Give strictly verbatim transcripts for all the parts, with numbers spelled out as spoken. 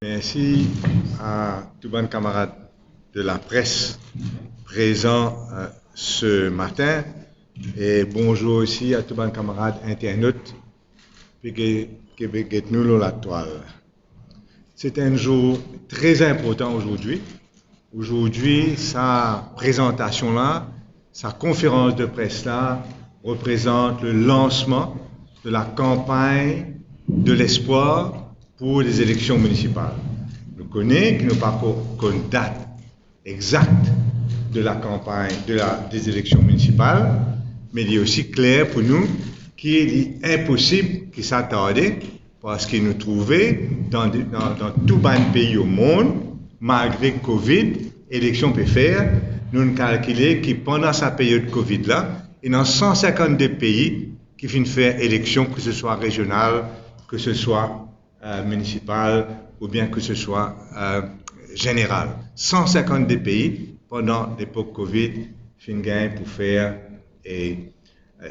Mersi a tou bann kamarad de lapres prezan, eh, se matin, e bonzour osi a tou bann kamarad internot ki pe ge-, ki pe get nou lor latwal. Se enn zour tre inportan azordi. Azordi, sa prezantasion la, sa konferans de pres la, reprezant le lansman de la kanpagn de lespwar pou lezeleksyon minisipal. Nou kone ki nou pa ankor konn dat exakt de la kanpagn de la, dezeleksyon minisipal, me li osi kler pou nou ki li inposib ki sa tarde, parski nou trouve dan, dan, dan tou bann pei omond, malgre Covid, eleksion pe fer, nou kalkile ki pandan sa period Covid la, ena san sinkant-de pei ki finn fer eleksion, ke se swa rezional, ke se swa, eh, minisipal, oubien ke se swa, eh, zeneral. San sinkant-de pei, pandan lepok Covid, finn gagn pou fer, eh,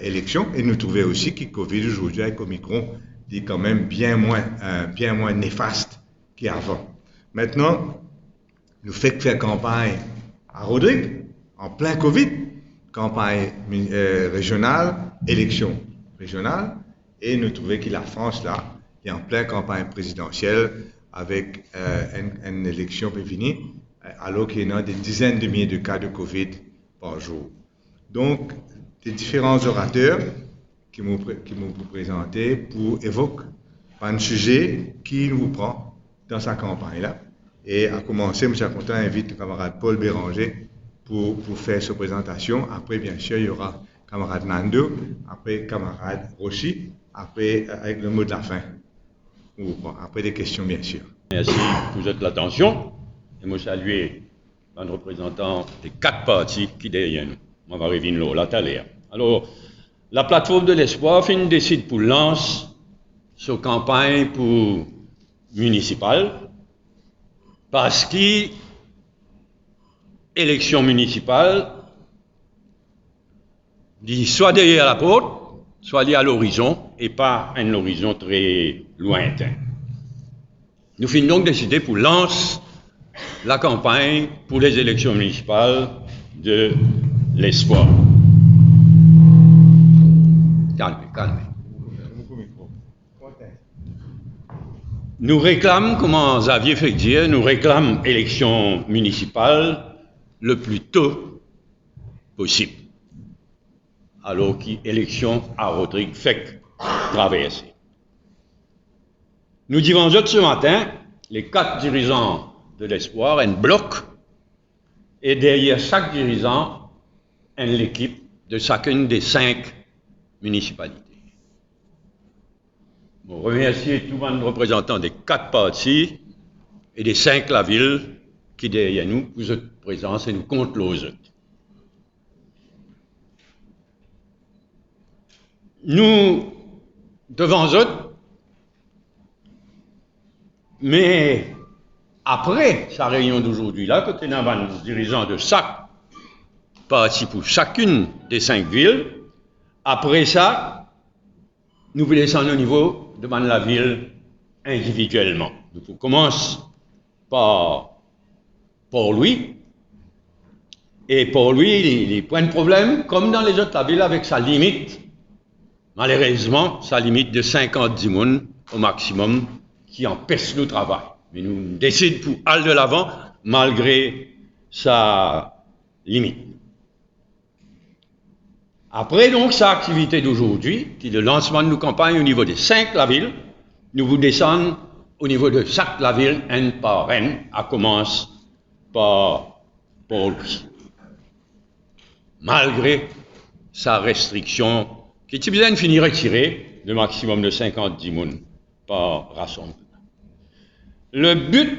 eleksion, e nou trouve osi ki Covid azordi avek Omicron, li kanmem bien mwin, eh, bien mwin nefast ki avan. Aster, nou fek fer kanpagn a Rodrig, an plin Covid, kanpagn mi-, eh, rezional, eleksion rezional, e nou trouve ki Lafrans la, li an plin kanpagn prezidansiel avek, eh, enn, enn eleksion pe vini, eh, alor ki ena de dizenn de mie de ka de Covid par zour. Donk, de diferan orater ki mo pre-, ki mo pou prezante pou evok bann size ki nou pran dan sa kanpagn la. E a koumanse, mo ti a kontan invit kamarad Paul Béranger pou, pou fer so prezantasion. Apre, biensir, ena kamarad Nando, apre kamarad Rosi, apre, eh, avek le mo de lafin. Ou pran, apre de kestion, biensir. Mersi pou zot latansion. E mo salie bann reprezantan de kat parti ki deryer nou. Mo va revinn lor la taler. Alor, la Platform de Lespwar finn desid pou lans so kanpagn pou minisipal, parski eleksion minisipal, li swa deryer laport, swa li a lorizon, e pa enn lorizon tre lwintin. Nou finn donk deside pou lans lakanpagn pou lezeleksyon minisipal de Lespwar. Kalme, kalme. Nou reklam, kouma Xavier fek dir, nou reklam eleksyon minisipal le pli to posib, alor ki eleksyon a Rodrig fek traverse. Nou divan zot se matin, le kat dirizan de Lespwar, enn blok, e deryer sak dirizan, enn lekip de sakinn de sink minisipalite. Mo remersie tou bann reprezantan de kat parti e de sink lavil ki deryer nou pou zot prezans e nou kont lor zot. Nou divan zot, me apre sa reynion dozordi la, kot ena bann dirizan de sak parti pou sakinn de sink vil, apre sa, nou pou desann o nivo de bann lavil individielman. Nou pou koumans par Port-Louis. E Port-Louis, li, li pou enn problem, kom dan lezot lavil, avek sa limit, malerezman, sa limit de sinkant dimoun o maximum ki anpes nou travay. Me nou desid pou al delavan malgre sa limit. Apre, donk, sa aktivite dozordi, ki le lansman de nou kanpagn o nivo de sink lavil, nou pou desann o nivo de sak lavil, enn par enn, a koumans par Port-Louis. Malgre sa restriksyon ki ti bizin fini retire, de maximum de sinkant dimoun par rasanbleman. Le but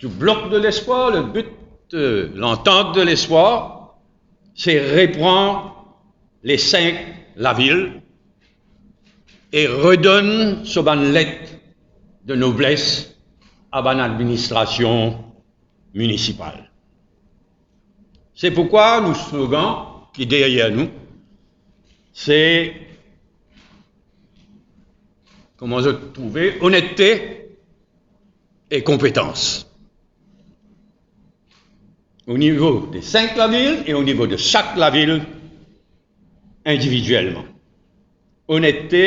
du bloc de l'espoir, le but de l'entente de l'espoir, se repran le sink lavil e redonn so bann let de nobles a bann administrasion minisipal. Se poukwa nou slogan ki deryer nou, se, kouma zot trouve, onette, e konpetans. O nivo de sink lavil e o nivo de sak lavil individielman. Onette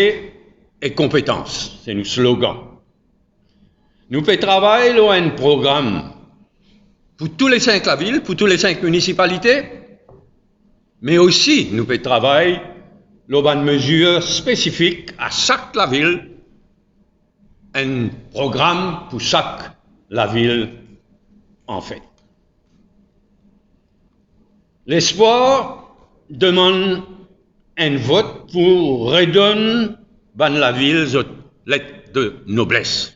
e konpetans, se nou slogan. Nou pe travay lor enn program pou tou le sink lavil, pou tou le sink minisipalite, me osi nou pe travay lor bann mezir spesifik a sak lavil, enn program pou sak lavil, anfet. Lespwar demann enn vot pou redonn bann lavil zot let de nobles.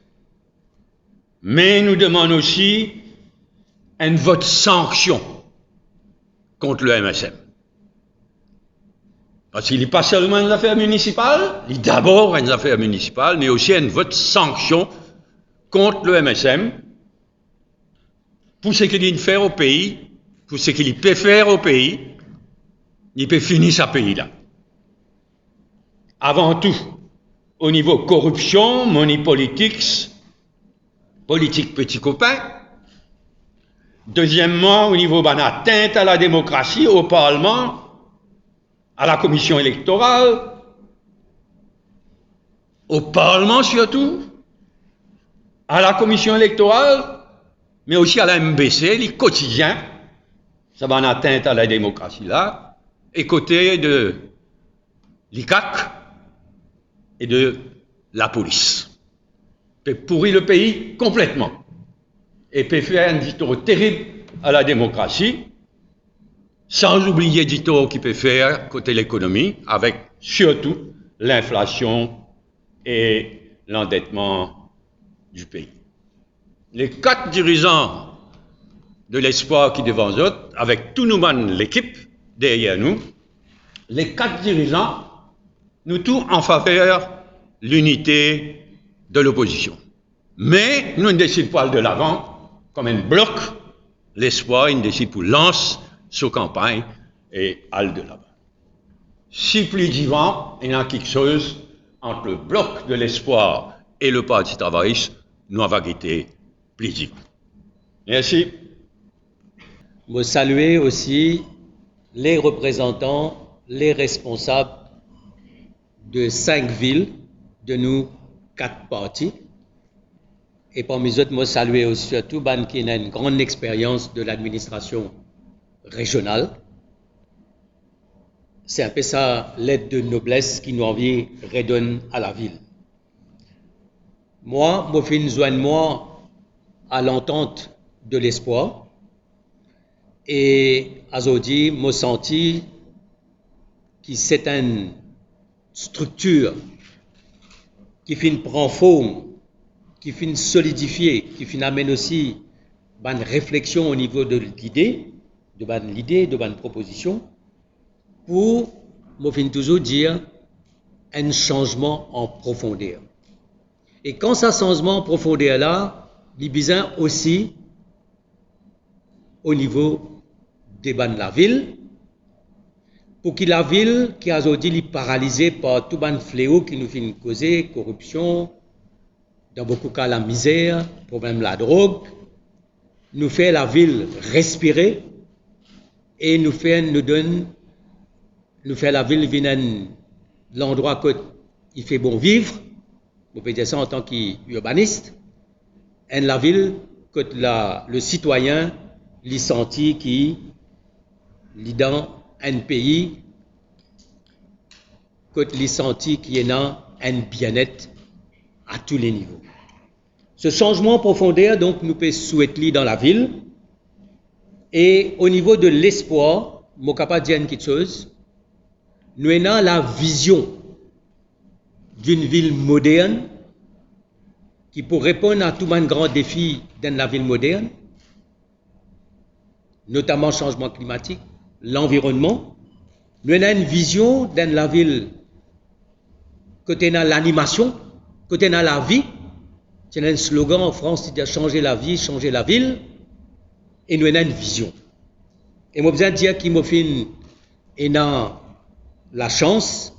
Me nou demann osi enn vot sanksion kont le M S M. Parski li pa selman enn zafer minisipal, li dabor enn zafer minisipal, me osi enn vot sanksion kont le M S M pou seki li fer o pei, pou seki li pe fer o pei, li pe fini sa pei la. Avan tou, o nivo koripsion, money politics, politik peti kopin. Dezieman, o nivo bann atint a la demokrasi o parlman, a la Komision Elektoral, o parlman sirtou, a la Komision Elektoral, me osi a la M B C, li kotidien, sa bann atint a la demokrasi la, e kote de l'ICAC e de lapolis. Pe pouri le pei konpletman e pe fer enn ditor terib a la demokrasi, san oubliye ditor ki pe fer kote lekonomi, avek sirtou linflasion e landetman di pei. Le kat dirizan de Lespwar ki devan zot, avek tou nou bann lekip deryer nou, le kat dirizan, nou tou an faver linite de lopozision. Me nou inn desid pou al delavan kom enn blok, Lespwar inn desid pou lans so kanpagn e al delavan. Si pli divan ena kiksoz ant le Blok de Lespwar e le Parti Travayis, nou ava gete pli divan. Mersi. Mo salie osi le reprezantan, le responsab de sink vil de nou kat parti. E parmi zot, mo salie osi sirtou bann ki ena enn gran experyans de ladministrasion rezional. Se enpe sa let de nobles ki nou anvi redonn a lavil. Mwa, mo finn zwenn mwa a lantant de Lespwar. E azordi, mo santi ki se enn striktir ki finn pran form, ki finn solidifie, ki finn amenn osi bann refleksion o nivo de lide, de bann lide, de bann propozision, pou, mo finn touzour dir, enn sanzman an profonder. E kan sa sanzman an profonder la, li bizin osi o nivo de bann lavil, pou ki lavil ki azordi li paralize par tou bann fleo ki nou finn koze, koripsion, dan boukou ka lamizer, problem ladrog, nou fer lavil respire e nou fer, nou donn, nou fer lavil vinn enn landrwa kot i fe bon viv, mo pe dir sa antan ki irbanis, enn lavil kot la, le sitwayin, li santi ki li dan enn pei kot li santi ki ena enn bienet a tou le nivo. Se sanzman profonder, donk, nou pe swet li dan lavil. E o nivo de Lespwar, mo kapav dir enn kiksoz, nou ena lavizion d'enn vil modern ki pou reponn a tou bann gran defi d'enn lavil modern, notaman sanzman klimatik, lanvironnman. Nou ena enn vizion d'enn lavil kot ena lanimasion, kot ena lavi. Ti ena enn slogan an Frans, ti dir, "Changer la vie, changer la ville." E nou ena enn vizion. E mo bizin dir ki mo finn ena lasans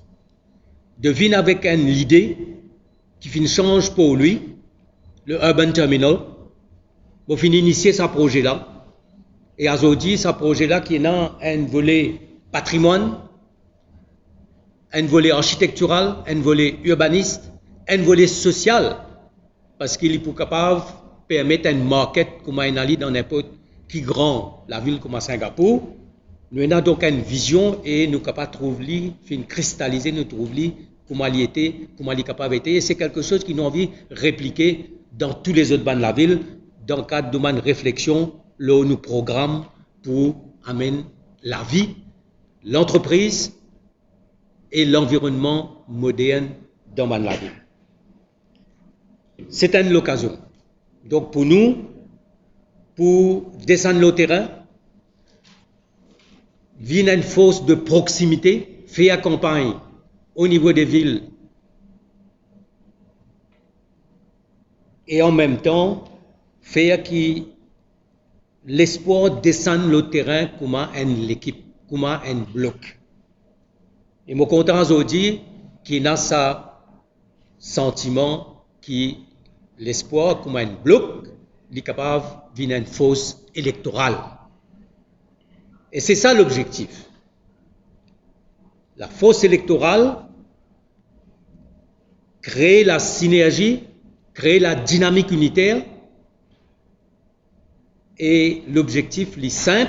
de vinn avek enn lide ki finn sanz pou li, le urban terminal, pou finn inisie sa proze la. E azordi, sa proze la ki ena enn vole patrimwann, enn vole arsitektiral, enn vole urbanis, enn vole sosial, parski li pou kapav permet enn market kouma ena li dan ninport ki gran lavil kouma Singapour. Nou ena donk enn vizion e nou kapav trouv li, finn kristalize, nou trouv li kouma li ete, kouma li kapav ete. E se kelke soz ki nou anvi replike dan tou lezot bann lavil, dan kad nou bann refleksion lor nou program pou amenn lavi, lantrepriz e lanvironnman modern dan bann lavil. Se enn lokazion, donk, pou nou, pou desann lor terin, vinn enn fors de proksimite, fer kanpagn o nivo de vil e an mem tan fer ki Lespwar desann lor terin kouma enn lekip, kouma enn blok. E mo kontan azordi ki ena sa santiman ki Lespwar kouma enn blok, li kapav vinn enn fors elektoral. E se sa lobzektif. Lafors elektoral, kree lasinerzi, kree ladinamik initer, e lobzektif li sinp,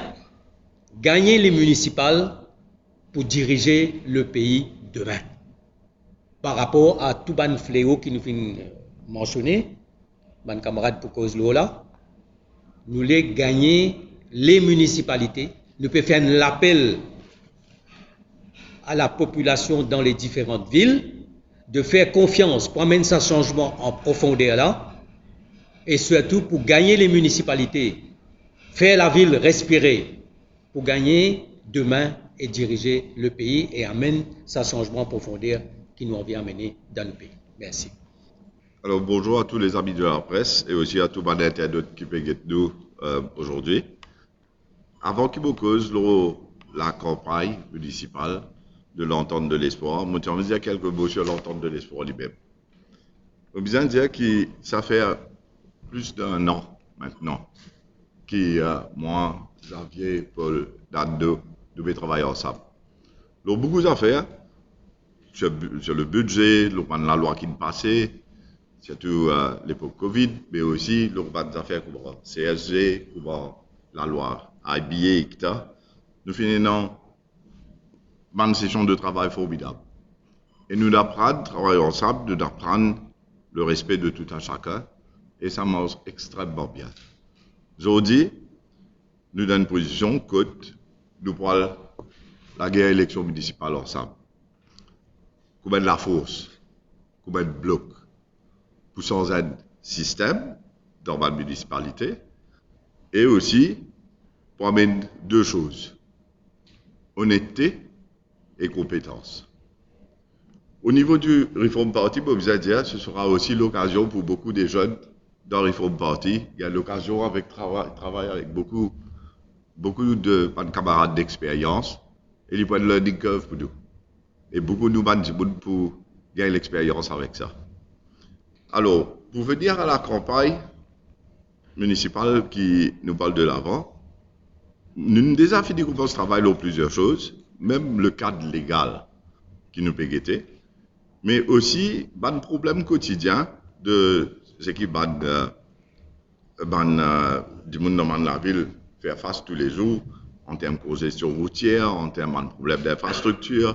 gagne le minisipal pou dirize le pei demin. Par rapor a tou bann fleo ki nou finn mansione, bann kamarad pou koz lor la, nou le gagne le minisipalite, nou pe fer enn lapel a lapopilasion dan le diferan vil de fer konfians pou amenn sa sanzman an profonder la, e sirtou pou gagne le minisipalite, fer lavil respire, pou gagne demin e dirize le pei e amenn sa sanzman an profonder ki nou anvi amene dan nou pei. Mersi. Alors, bonjour à tous les amis de la presse et aussi à tous bann internautes qui pe get nou euh, aujourd'hui. Avan ki mo koz lor lakanpagn minisipal de l'Entente de l'Espoir, mo ti anvi dir kelke mo sur l'Entente de l'Espoir limem. Mo bizin dir ki sa fer plis d'un an mintnan ki euh, mwa, Xavier, Paul, Dando, nou pe travay ansam. Lor boukou zafer, sur, sur le budget, lor bann lalwa ki'nn pase, sirtou euh, lepok Covid, me osi lor bann zafer kouma C S G, kouma lalwa I B A, et cetera. Nou finn ena bann sesion de travay formidab. E nou aprann travay ansam, nou aprann le respe de tout un chacun, e sa mars extrememan bien. Zordi, nou dan enn pozision kot nou pou al lagagn eleksion minisipal ansam. Kouma enn lafors, kouma enn blok, pou sanz enn sistem dan bann minisipalite, e osi pou amenn de soz, onette e konpetans. O nivo di Reform Party, mo bizin dir, ce sera aussi l'occasion pour beaucoup de jeunes dans Reform Party, gagn lokazion avek travay, travay avek boukou, boukou de bann kamarad dexperyans, e li pou enn learning curve pou nou. E boukou nou bann dimoun pou gagn lexperyans avek sa. Alor, pou vini a lakanpagn minisipal ki nou pral de lavan, nou deza fini koumans travay lor plizier soz, mem le kad legal ki nou pe gete, me osi bann problem kotidien de seki bann euh, bann euh, dimoun dan bann lavil fer fas toulezour, an term konzestion routier, an term bann problem dinfrastriktir,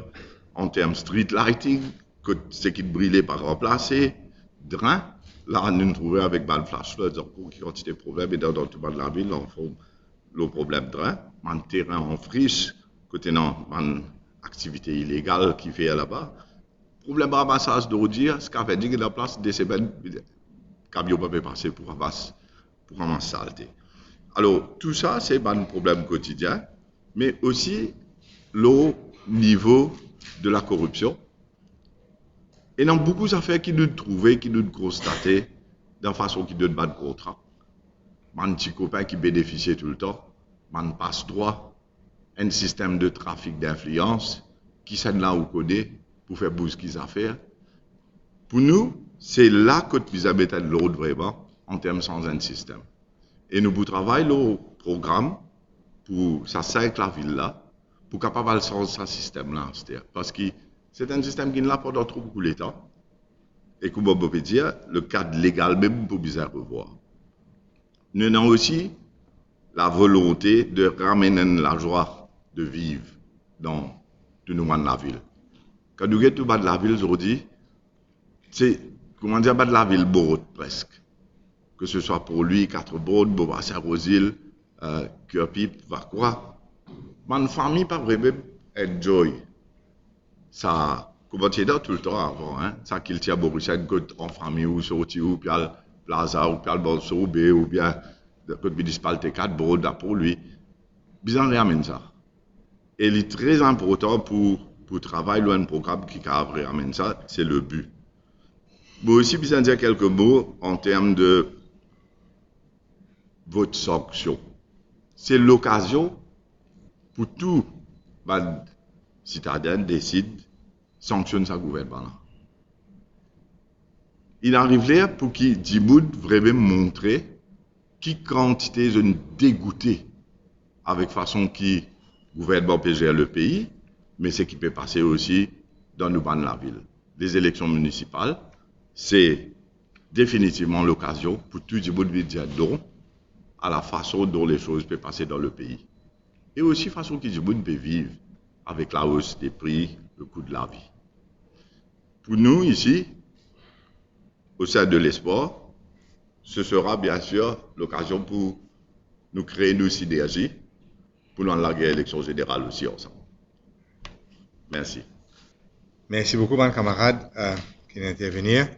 an term street lighting, kot seki brile pa ranplase, drin, la nou trouve avek bann flash floods ankor ki kantite problem, e dan, dan tou bann lavil, anform, lor problem drin, bann terin an fris, kot ena bann aktivite ilegal ki fer laba, problem ramasaz dordir, scavenger, ena plas de semenn, kamion pa pe pase pou ramas, pou ramas salte. Alor, tou sa, se bann problem kotidien, me osi lor nivo de lakoripsion. Ena boukou zafer ki nou trouve, ki nou konstate, dan fason ki donn bann kontra. Bann ti kopin ki benefisie toultan, bann pas drwa, enn sistem de trafik dinflians, kisannla ou kone pou fer bouz ki zafer. Pou nou, se la kot bizin met enn lord vreman, an term sanz enn sistem. E nou pou travay lor program pou sa sink lavil la, pou kapav al sanz sa sistem la aster. Parski se enn sistem ki la pandan tro boukou letan, e kouma mo pe dir, le kad legal mem pou bizin revwar. Nou ena osi lavolonte de ramenn enn lazwa de viv dan tou nou bann lavil. Kan nou get tou bann lavil zordi, se, kouma dir, bann lavil mor preske. Ke se swa Port Louis, Quatre-Bornes, Beaubassin Rosil, eh, Curepipe, Vacoas, bann fami pa vremem enjoy sa, kouma ti ena toultan avan, en, sa kiltir morisien kot an fami ou sorti, ou pe al Plaza, ou pe al Mansour Bay, oubien kot minisipalite Quatre-Bornes, Port Louis. Bizin ramenn sa. E li tre inportan pou, pou travay lor enn program ki kapav ramenn sa, se le bi. Mo osi bizin dir kelke mo an term de vot sanksion. Se lokazion pou tou bann sitaden desid sanksionn sa gouvernman la. Li ariv ler pou ki dimoun vremem montre ki kantite zot degoute avek fason ki gouvernman pe zer le pei, me seki pe pase osi dan nou bann lavil. Lezileksion minisipal, se definitivman lokazion pou tou dimoun vinn dir non a la fason dont les choses pe pase dan le pei. E osi fason ki dimoun pe viv avek laos de pri, le kou de lavi. Pou nou isi, au sein de l'Espoir, ce sera bien sûr l'occasion pou nou kree nou sinerzi pou nou al lagagn eleksion zeneral osi ansam. Mersi. Mersi boukou bann kamarad, eh, ki inn intervenir.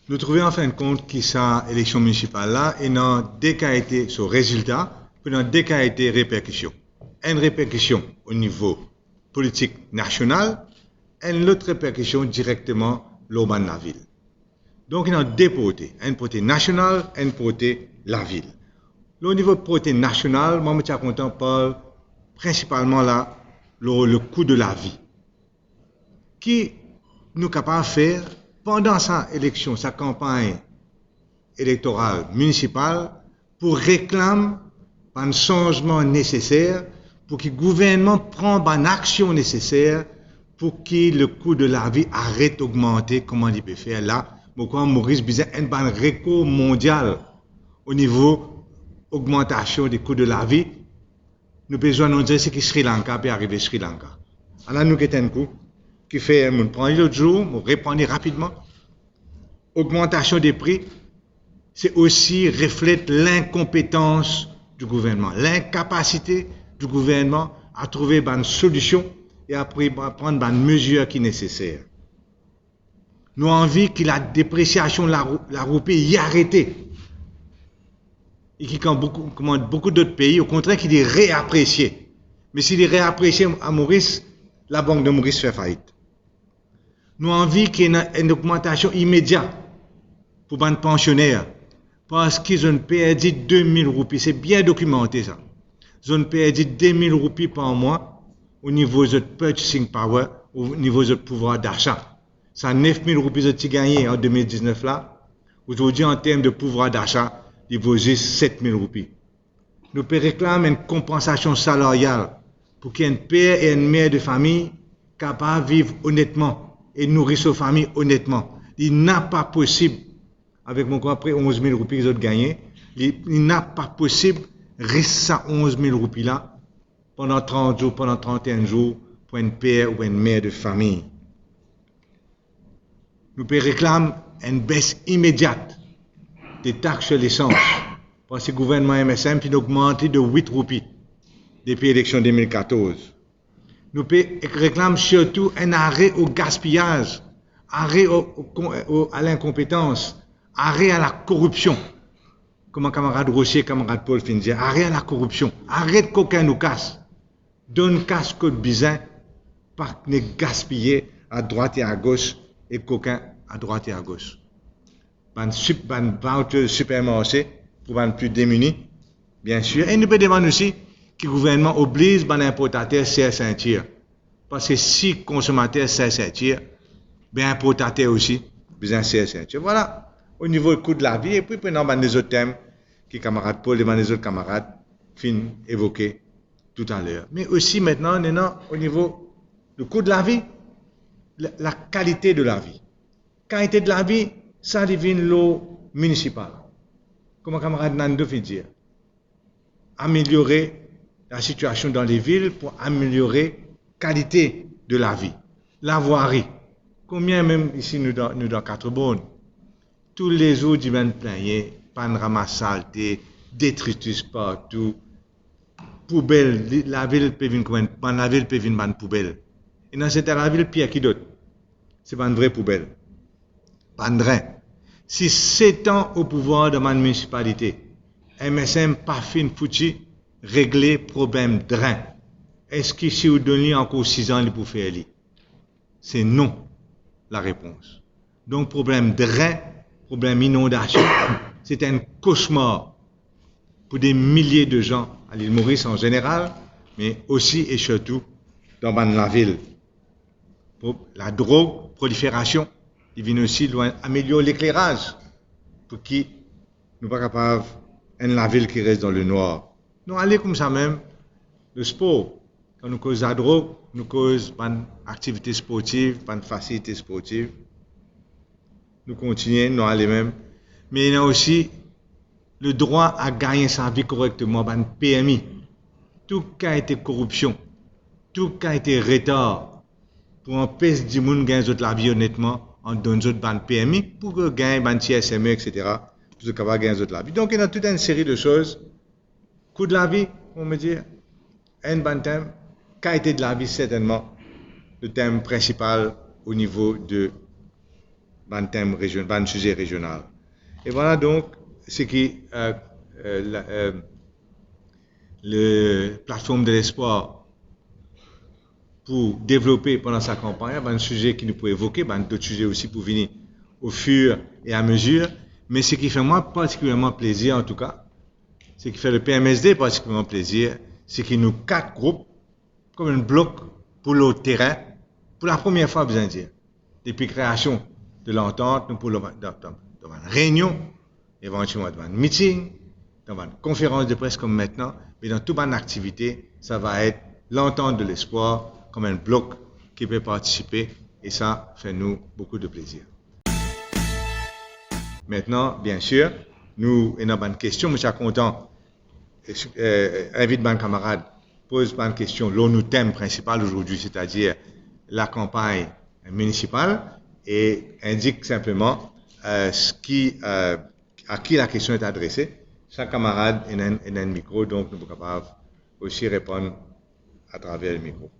Nou trouve an fin de kont ki sa eleksion minisipal la, ena de kalite so rezilta, pou ena de kalite reperkision. Enn reperkision o nivo politik nasional, enn lot reperkision direkteman lor bann lavil. Donk, ena de porte, enn porte nasional, enn porte lavil. Lor nivo porte nasional, mwa, mo ti a kontan parl prinsipalman la lor le kou de lavi. Ki nou kapav fer pandan sa eleksion, sa kanpagn elektoral minisipal, pou reklam bann sanzman neseser, pou ki gouvernman pran bann aksion neseser, pou ki le kou de lavi aret ogmante kouma li pe fer la. Mo krwar Moris bizin enn bann rekor mondial o nivo ogmantasion de kou de lavi. Nou pe zwenn, on dire, seki Sri Lanka pe arive Sri Lanka. Ala nou get enn kou, kifer mo pran li lot zour, mo repran li rapidman. Ogmantasion de pri, se osi reflet linkonpetans di gouvernman, linkapasite di gouvernman a trouve bann solision e a pri-, a pran bann mezir ki neseser. Nou anvi ki ladepresiasion larou-, laroupi li arete. E ki kan boukou, kouma boukou dot pei, okontrer ki li reapresie. Me si li reapresie a Moris, Labank de Moris fer fait. Nou anvi ki ena enn ogmantasion imedia pou bann pansioner, parski zot perdi de mil roupi, se bien dokimante sa. Zot perdi de mil roupi par mwa o nivo zot purchasing power, o nivo zot pouvwar dasa. Sa nef mil roupi zot ti gagne an de mil diznef la, azordi an term de pouvwar dasa, li vo zis set mil roupi. Nou pe reklam enn konpansasion salaryal pou ki enn per e enn mer de fami kapav viv onetman e nouri so fami onetman. Li napa posib, avek mo krwar pre onz mil roupi ki zot gagne, li, li napa posib res sa onz mil roupi la pandan trant zour, pandan trant-e-enn zour pou enn per ou enn mer de fami. Nou pe reklam enn bes imedia de tax sur lesans, parski gouvernman M S M finn ogmant li de wit roupi depi eleksion de mil katorz. Nou pe reklam sirtou enn are o gaspiyaz, are o, o kon-, o, a linkonpetans, are a lakoripsion. Kouma kamarad Rosie, kamarad Paul finn dir, are a lakoripsion, aret kokin nou kas. Donn kas kot bizin, pa nek gaspiye adrwat e agos e kokin adrwat e agos. Bann sip-, bann voucher sipermarse pou bann pli demini, biensir. E nou pe demann osi ki gouvernman obliz bann inportater ser sintir. Parski si konsomater ser sintir, be inportater osi bizin ser sintir. Vwala, o nivo kou de lavi, epi pou ena bann lezot term ki kamarad Paul e bann lezot kamarad finn evoke toutaler. Me osi, aster, nou ena o nivo de kou de lavi, la, lakalite de lavi. Kalite de lavi, sa li vinn lor minisipal. Kouma kamarad Nando finn dir, ameliore lasitiasion dan lavil pou ameliore kalite de lavi. Lavwari. Konbien mem isi nou dan, nou dan Katreborn, toulezour dimoun inn pligne, pa'nn ramas salte, detritis partou, poubel, li, lavil pe vinn kouma enn, bann lavil pe vinn bann poubel. E dan sertin lavil, pir ki dot, se bann vre poubel. Bann drin. Si set an o pouvwar dan bann minisipalite, M S M pa finn fouti regle problem drin, eski si ou donn li ankor sis an, li pou fer li? Se non, larepons. Donk, problem drin, problem inondasion, se enn kosmar pou de milie de zan a Lil Moris an zeneral, me osi e sirtou dan bann lavil. Pro-, ladrog, proliferasion, li vinn osi lor amelior lekleraz, pou ki nou pa kapav enn lavil ki res dan lenwar. Nou ale koumsa mem, lespor. Kan nou koz ladrog, nou koz bann aktivite sportiv, bann fasilite sportiv. Nou kontigne, nou ale mem. Me ena osi ledrwa a gagn sa vi korekteman, bann permi. Tou kalite koripsion, tou kalite retar pou anpes dimoun gagn zot lavi onetman, an donn zot bann permi pou gagn bann ti S M E, et cetera, pou zot kapav gagn zot lavi. Donk, ena tou enn seri de soz. Kou de lavi, kouma mo dir, enn bann tem, kalite de lavi, sertennman, le tem prinsipal o nivo de bann tem rezion-, bann size rezional. E vwala donk seki, euh, euh, la, euh, le Plateforme de l'Espoir pou devlope pandan sa kanpagn, bann size ki nou pou evoke, bann dot size osi pou vini au fur et à mesure. Me seki fer mwa partikilierman plezir, antouka, seki fer le P M S D partikilierman plezir, seki nou kat group, kouma enn blok pou lor terin, pou lapremier fwa, bizin dir, depi kreasion de lantant, nou pou dan, dan, dan bann reynion, evantielman dan bann miting, dan bann konferans de pres kouma aster, me dan tou bann aktivite, sa va et L'Entente de l'Espoir kouma enn blok ki pe partisipe, e sa fer nou boukou de plezir. Aster, biensir, nou ena bann kestion, mo ti a kontan, eh, invit bann kamarad poz bann kestion lor nou tem prinsipal azordi, setadir lakanpagn minisipal, e indik sinpleman, eh, seki, eh, a ki lakestion est adrese. Sak kamarad ena enn, ena enn mikro, donk nou pou kapav osi reponn atraver le mikro.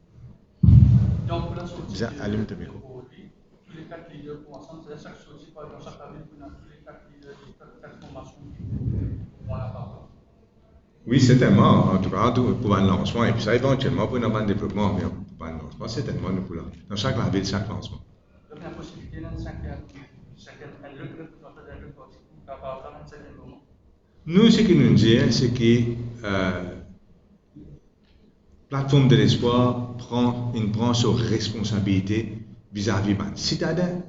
Donc, pour la sortie Bizin de, alim to mikro. Tou le kat lider pou ansanm, setadir sak sorti, par exanp, sak lavil pou ena tou le kat lider de kat, kat formasion ki pou pran laparol. Wi, sertennman, antouka, tou, pou bann lansman, epi sa, evantielman, pou ena bann devlopman, me pou bann lansman, sertennman, nou pou la. Dan sak lavil, sak lansman. Donk, ena posibilite, ena enn sinkiem, sinkiem, enn lot reprezantan enn lot parti pou kapav la, enn sinkiem moman. Nou, seki nou dir, seki, eh, Plateforme de l'Espoir pran, inn pran so responsabilite vizavi bann sitadin,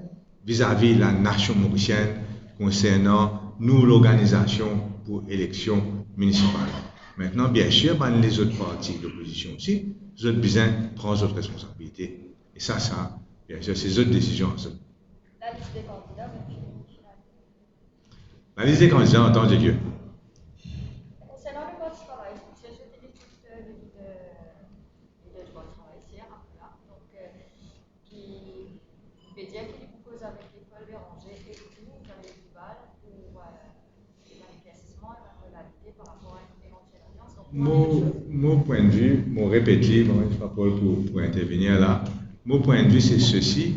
vizavi lanasion morisienn konsernan nou lorganizasion pou eleksion minisipal. Aster, biensir, bann lezot parti lopozision osi, zot bizin pran zot responsabilite. E sa, sa, biensir, se zot desizion a zot. Lalis de kandida, me finalman, Lalis de kandida, an tan de Dieu. Konsernan le Parti Travay, zot inn ekout, euh, le lider, lider du Parti Travay, Sir Abdullah, donk, euh, ki pe dir ki li pou koz avek Paul Bérenger e tou Daniel Duval pou, euh, bann eklersisman e bann modalite par rapor a enn evantiel alians. Donk, mo, mo pwin de vi, mo repet li, mo pa pou, pou intervenir la. Mo pwin de vi, se sesi,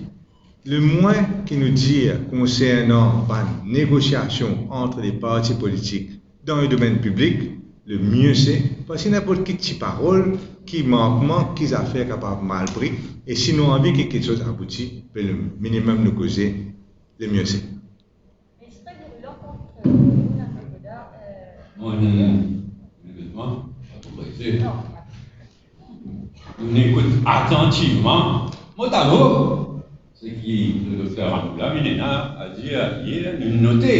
le mwin ki nou dir konsernan bann negosiasion ant le parti politik dan le domenn piblik, le mie se, parski ninport ki ti parol, ki mankman, ki zafer kapav mal pri, e si nou anvi ki kiksoz abouti, be le minimem nou koze, le mie se. Mo, mo, mo, mo, mo, nou ekout atantivman. Mo, mo, seki le dokter Abdullah vinn ena a dir yer, nou note.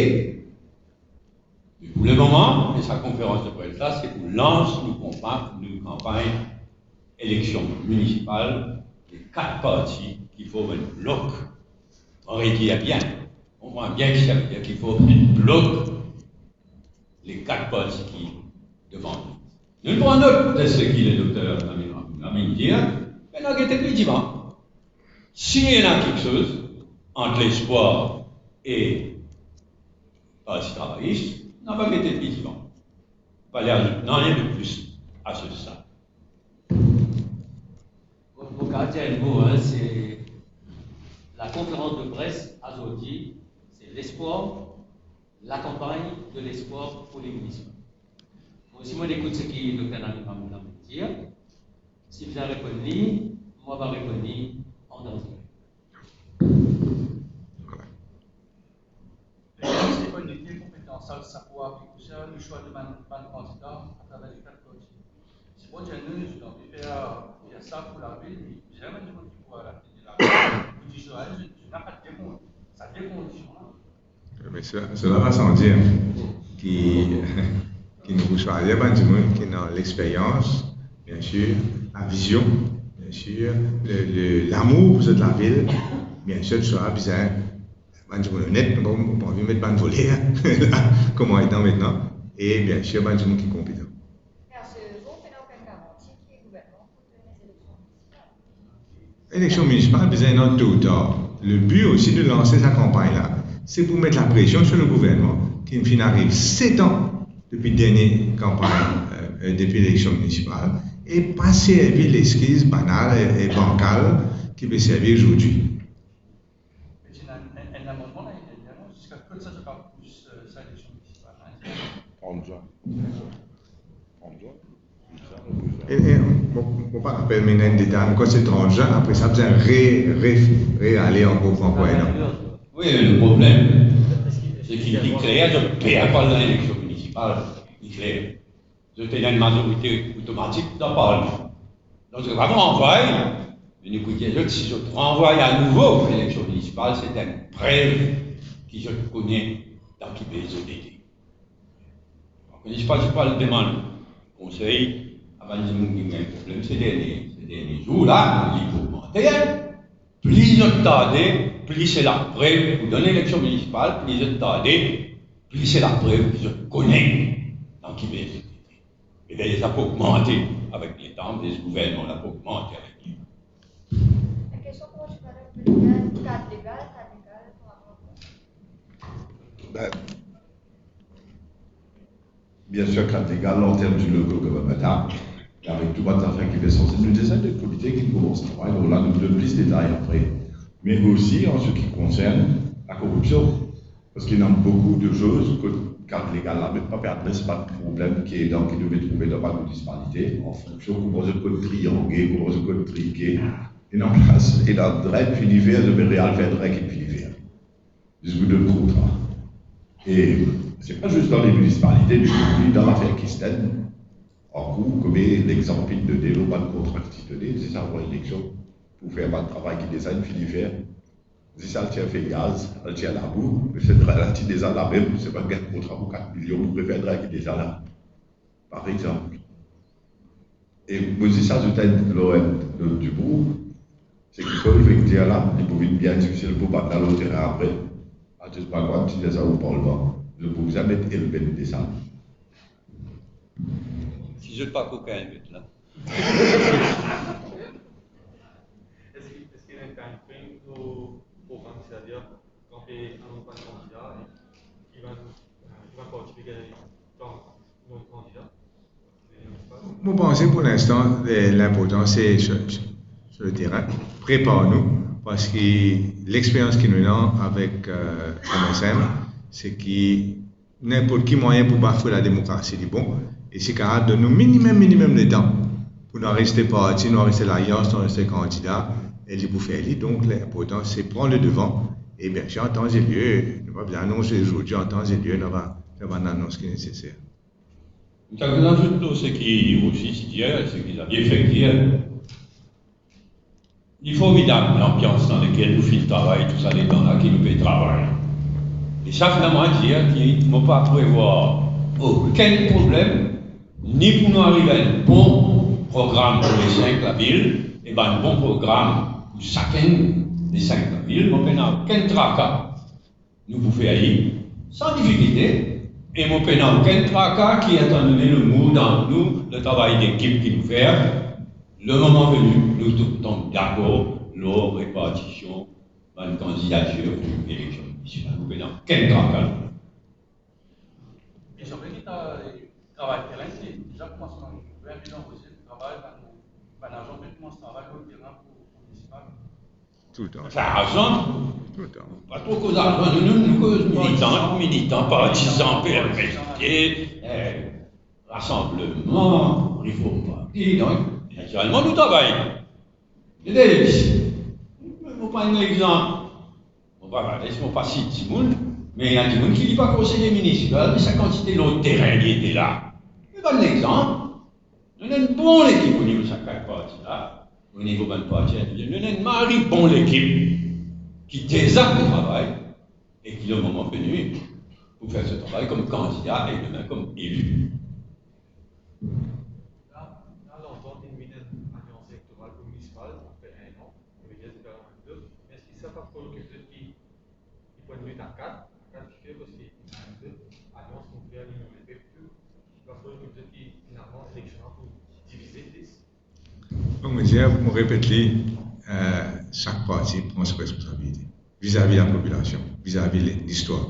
Pou lemoman, e sa konferans de pres la, se pou lans nou konpa-, nou kanpagn eleksion minisipal, le kat parti ki form enn blok. Ann retir bien, konpran bien ki sa vedir ki form enn blok, le kat parti ki devan nou. Nou pran not de seki le dokter Nani Ramon Lamine dir, me nou gete pli divan. Si ena kiksoz ant Lespwar e Parti Travayis, nou ava gete pli divan. Pa le azout nanye de plis a se stad. Mo, mo kapav dir enn mo, hein, se lakonferans de pres azordi, se lespwar, lakanpagn de lespwar pou le minisipal. Bon, si mo ekout seki dokter Nani Ramon Lamine dir, si bizin reponn li, mo ava reponn li an danze. Lekel se bann ki konpetan, sa, sa pou an ki konsern le swa de bann, bann kandida atraver le kat parti. Si Bondie nou, nou anvi fer, fer sa pou lavil, me bizin bann dimoun ki pou al atenn lavil, pou dir zot, zot, zot napa de moun. Sa de kondision la. Me se, sela va san dir ki, ki nou pou swazir bann dimoun ki ena lexperyans, bien sir, lavizion, bien sir, le, le, lamour pou zot lavil, bien sir, swa bizin bann dimoun onet, nou pa, nou pa anvi met bann voler la, kouma etan aster, e bien sir, bann dimoun ki konpetan. Eleksion minisipal bizin ena tou ou tar. Le bi osi de lans sa kanpagn la, se pou met lapresion sir le gouvernman, ki finn ariv set an depi dernie kanpagn, euh, depi eleksion minisipal, e pa servi leskiz banal e, e bankal ki pe servi azordi. Me ti ena enn, enn, enn lamannman la, li dir, non, ziska kot sa, sa pa pous, euh, sa eleksion minisipal, hein? Trant zin. Trant zin. E, e, bon, mo pa rapel, me ena enn detay, me kan se trant zin, apre sa, bizin re, re, re ale ankor pou ankor enn an. Wi, le problem, se ki, ki kler, zot per parl dan eleksion minisipal, ki kler. Zot ena enn mazorite otomatik dan parlman. Donk, zot pa ranvway, me nou pou dir zot, si zot ranvway anouvo eleksion minisipal, se enn prev ki zot kone dan ki bez zot ete. Donk, minisipal, zot pou al demann konsey a bann dimoun ki gagn problem se dernie, se dernie zour la, li pou ogmante, hein. Pli zot tarde, pli se laprev pou donn eleksion minisipal, pli zot tarde, pli se laprev ki zot kone dan ki bez zot ete. E dayera, sa pou ogmante avek letan, me gouvernman la pou ogmante avek letan. La kestion, kouma ti parle, kad legal, kad legal, par rapor a... Ben, bien sir, kad legal, an term di local government, hein, avek tou bann zafer ki pe sanse, nou deza enn komite ki koumans travay, donk la, nou donn plis detay apre. Me osi, an se ki konsern lakoripsion, parski ena boukou de zoz kot kad legal la mem pa pe adres bann problem ki ena, ki nou pe trouve dan bann minisipalite, an fonksion kouma zot konn triange, kouma zot konn trike, ena plas, ena drenn fini fer, zot pe al fer drenn ki fini fer. Zis pou donn kontra. E se pa zis dan le minisipalite, me osi dan lafer Kisten, ankour, kouma lexanp ki done, lor bann kontra ki ti done, se sa, lor eleksion, pou fer bann travay ki deza inn fini fer. Zis al tir feyaz, al tir labou, me se drenn la ti deza la mem, se pa gagn kontra pou kat milion pou refer drenn ki deza la. Par exanp. E mo dir sa, zot ena enn lot dimoun, se ki kan li fek dir la, li pou vinn bien difisil pou bann la lor terin apre. Atis pa kwa, ti dir sa o parlman, zot pou bizin met elbet de sa. Si zot pa kokin, zot la. Eski, eski ena enn time frame pou program, setadir kan pe anons bann kandida, ki bann, euh, ki bann parti pe gagn tan Mo panse pou linstan, eh, linportan se sir, sir le terin, prepar nou, parski lexperyans ki nou ena avek, eh, M S M, se ki ninport ki mwayin pou bafwe lademokrasi, li bon, e si kapav donn nou minimem, minimem letan pou nou areste parti, nou areste lalians, nou areste kandida, e li pou fer li. Donk, linportan se pran le devan, e biensir, an tan e lie, nou pa bizin anons zordi, an tan e lie, nou ava fer bann anons ki neseser. Mo ti ena azout lor seki Rosi ti dir, seki Xavier fek dir. Li formidab lanbians dan lekel nou finn travay tou sa letan la ki nou pe travay. E sa fer mwa dir ki mo pa prevwar okenn problem, ni pou nou ariv a enn bon program pou le sink lavil, e bann bon program pou sakenn le sink lavil, mo pena okenn traka. Nou pou fer li san difikilte, e mo pena okenn traka ki, etan done, nou mouv dan nou, le travay dekip ki nou fer, le moman veni, nou tou tonm dakor lor repartision bann kandidatir pou eleksion minisipal. Mo pena okenn traka. Li sanble ki ta, travay terin, se deza koumans, bann gouverneman pe koumans travay, bann, bann azan pe koumans travay lor terin pou, pou minisipal. Toultan. Sa azan. Toultan. Pa tro koz azan, nou, nou, nou koz militan, partizan, militan, partizan, P M L T, eh, Rasanbleman, Reform Parti, donk, natirelman, nou travay. Mo pa enn legzanp. Mo pa, mo pa sit dimoun, me ena dimoun ki li pa konseye minisipal, me sa kantite lor terin li ete la. Me bann legzanp, nou ena enn bon lekip onivo sa kat parti la, onivo bann parti individiel, nou ena enn mari bon lekip ki deza pe travay e ki, le moman veni, pou fer so travay kom kandida e demin kom eli. La, la lontan, inn vinn enn alians elektoral pou minisipal, sa fer enn an, nou vinn fer enn lot. Me eski sa pa finn okip zot ki, ki pou enn lit a kat, a kat ki fer, parski enn lot alians nou fer, Linyon Lepep tou, pa finn okip zot ki, finalman, eleksion la pou divize plis? Bon, mo dir, mo repet li, eh, sak parti pran so responsabilite vizavi lapopilasion, vizavi li-, listwar.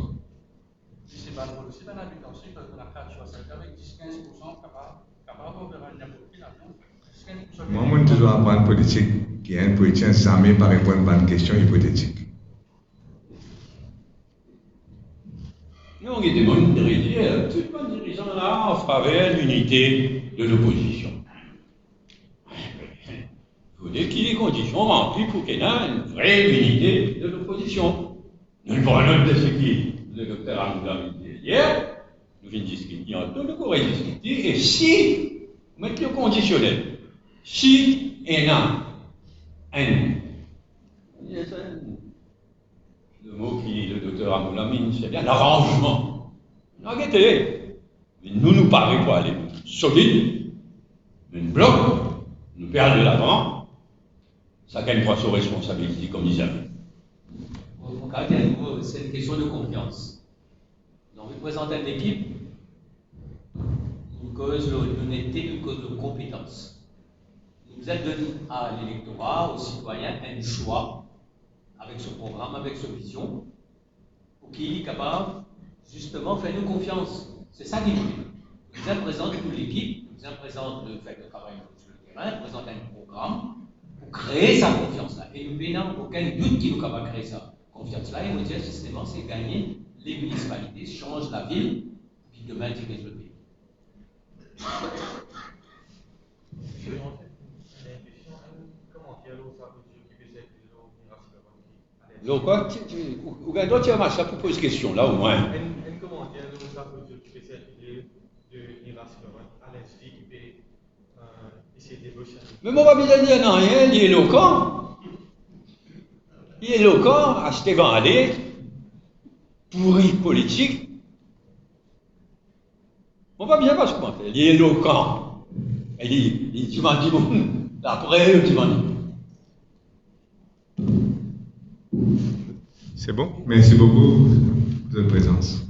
Si se bann rod osi, bann abitan osi, kan nou ena kat swa sink avek dis, kinz pour san, kapav, kapav ouvrir enn ninport ki lavion, dis, kinz pour san. Mwa, mo touzour aprann politik, ki enn politisien zame pa reponn bann kestion ipotetik. Non, gete, mo dir, tou bann dirizan la an faver linite de lopozision. Fode ki lekondision ranpli pou ki ena enn vre linite de lopozision. Nou pran not de seki le dokter Arnaud Lamine dir yer, nou finn diskit li ant nou, nou pou rediskit li, e si, met li o kondisionel, si ena enn, le mo ki le dokter Arnaud Lamine, se bien laranzman. Nou gete, me nou, nou pare pou ale solid, nou blok, nou pe al delavan, sakenn pran so responsabilite kouma li zame. Bon, mo kapav dir, se enn kestion de konfians. Nou, nou prezant enn lekip, nou koz lor lonete, nou koz lor konpetans. Nou bizin donn a lelektora, o sitwayin, enn swa avek so program, avek so vizion, pou ki li kapav zisteman fer nou konfians. Se sa ki nou bizin. Nou bizin prezant nou lekip, nou bizin prezant le fet de travay lor leterin, prezant enn program pou kree sa konfians la. E nou pena okenn dout ki nou kapav kree sa konfians la. E mo dir, zisteman, se gagne le minisipalite, sanz lavil, pou ki demin direz le pei. Lor kwa? Ti, ti, ou, ou gagn drwa tir masla pou poz kestion la, omwin. Enn, enn komanter lor sa odio ki pe sirkile de Niras Florent, Alain Zdi ki pe, euh, esey debos enn... Me mo pa bizin dir nanye, li elokan. Li elokan, aste vale, pouri politik. Mo pa bizin pas komanter, li elokan. E li, li dimann dimoun, apre li dimann. C'est bon. Merci beaucoup pour votre présence.